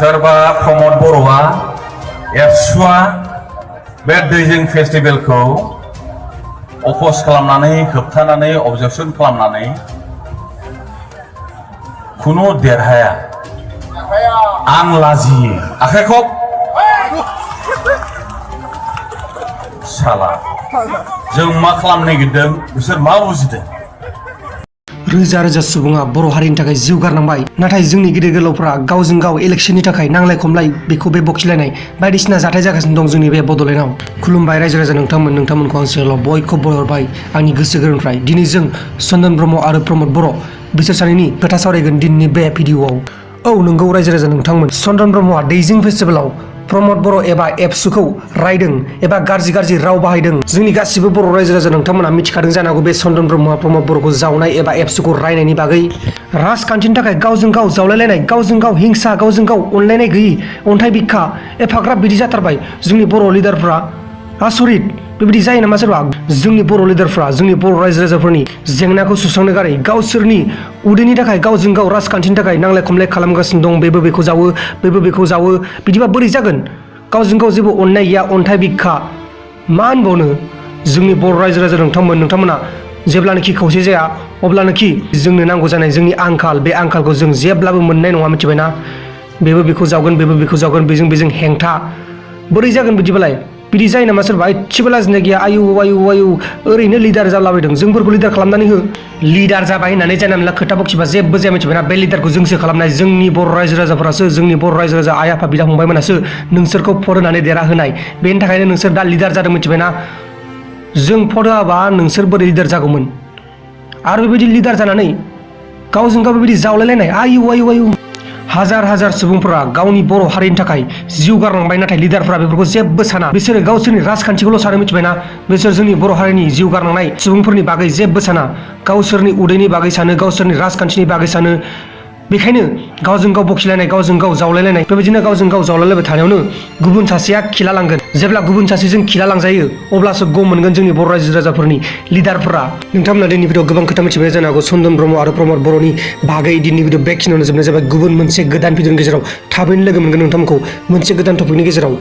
सोरबा प्रमद बर'आ एबसुआ बे दैजिं फेस्टिभेलखौ अपोज खालामनानै होबथानानै अबजेक्सन खालामनानै खुनु देरहाया आं लाजियो आखाइखौ साला जों मा खालामनो नागिरदों बिसोर मा बुजिदों रोजा रोजा सुबुङा बर' हारिनि थाखाय जिउ गारनांबाय नाथाय जोंनि गिदिर गोलावफोरा गावजों गाव इलेक्शननि थाखाय नांलाय खमलाय बेखौ बे बखिलायनाय बायदिसिना जाथाय जागासिनो दं जोंनि बे बड'लेण्डआव खुलुमबाय रायजो राजा नोंथांमोनखौ आं सिगाङाव बयखौ बरायहरबाय आंनि गोसो गोरबोनिफ्राय दिनै जों चन्दन ब्रह्म आरो प्रमद बर' बिसोर सानैनि खोथा सावरायगोन दिनैनि बे भिडिअआव औ नंगौ रायजो राजा नोंथांमोन चन्दन ब्रह्मआ दैजिं फेस्टिभेलाव प्रमद बर' एबा एबसुखौ रायदों एबा गाज्रि राव बाहायदों जोंनि गासिबो बर' रायजो राजा नोंथांमोना मिथिखादों जानो हागौ बे चन्दन ब्रह्मआ प्रमद बर'खौ जावनाय एबा एबसुखौ रायनायनि बागै राजखान्थिनि थाखाय गावजों गाव जावलायलायनाय गावजों गाव हिंसा गावजों गाव अनलायनाय गैयि अन्थाइ बिखा एफाग्राब बिदि जाथारबाय जोंनि बर' लिडारफ्रा आसरित बेबायदि जायो नामा सोरबा जोंनि बर' लिडारफ्रा जोंनि बर' रायजो राजाफोरनि जेंनाखौ सुस्रांनो गारै गावसोरनि उदैनि थाखाय गावजों गाव राजखान्थिनि थाखाय नांलाय खमलाय खालामगासिनो दं बेबो बेखौ जावो बेबो बेखौ जावो बिदिबा बोरै जागोन गावजों गाव जेबो अननाय गैया अन्थाइ बिखा मा होनबावनो जोंनि बर' रायजो राजा नोंथांमोना जेब्लानोखि खौसे जाया अब्लानोखि जोंनो नांगौ जानाय जोंनि आंखाल बे आंखालखौ जों जेब्लाबो मोननाय नङा मिथिबायना बेबो बेखौ जावगोन बेबो बेखौ जावगोन बेजों हेंथा बोरै जागोन बिदिबालाय बिदि जायो नामा सोरबा एसेबो लाजिनाय गैया आयु ओरैनो लिडार जालाबायदों जोंफोरखौ लिडार खालामनानै हो लिडार जाबाय होननानै जाना मोनला खोथा बखिबा जेबो जाया मिथिबायना बे लिडारखौ जोंसो खालामनाय जोंनि बर' रायजो राजाफोरासो जोंनि बर' रायजो राजा आइ आफा बिदा फंबायमोनासो नोंसोरखौ भट होनानै देरहाहोनाय बेनि थाखायनो नोंसोर दा लिडार जादों मिथिबायना जों भट होआबा नोंसोर बोरै लिडार जागौमोन आरो बेबायदि लिडार जानानै गावजों गाव बेबायदि जावलायलायनाय आयु हाजार सुबुंफोरा गावनि बर' हारिनि थाखाय जिउ गारलांबाय नाथाय लिडारफोरा बेफोरखौ जेबो साना बिसोरो गावसोरनि राजखान्थिखौल' सानो मिथिबायना बिसोर जोंनि बर' हारिनि जिउ गारलांनाय सुबुंफोरनि बागै जेबो साना गावसोरनि उदैनि बागै सानो गावसोरनि राजखान्थिनि बागै सानो बेखायनो गावजों गाव बखिलायनाय गावजों गाव जावलायलायनाय बेबायदिनो गावजों गाव जावलायलायबाय थानायावनो गुबुन सासेया खिला लांगोन जेब्ला गुबुन सासेजों खिला लांजायो अब्लासो गम मोनगोन जोंनि बर' रायजो राजाफोरनि लिडारफोरा नोंथांमोना दिनैनि भिडिअ गोबां खोथा मिथिबाय जानो हागौ चन्दन ब्रह्म आरो प्रमद बर'नि बागै दिनैनि भिडिअ बेखिनियावनो जोबनाय जाबाय गुबुन मोनसे गोदान भिडिअनि गेजेराव थाबैनो लोगो मोनगोन नोंथांमोनखौ मोनसे गोदान टपिकनि गेजेराव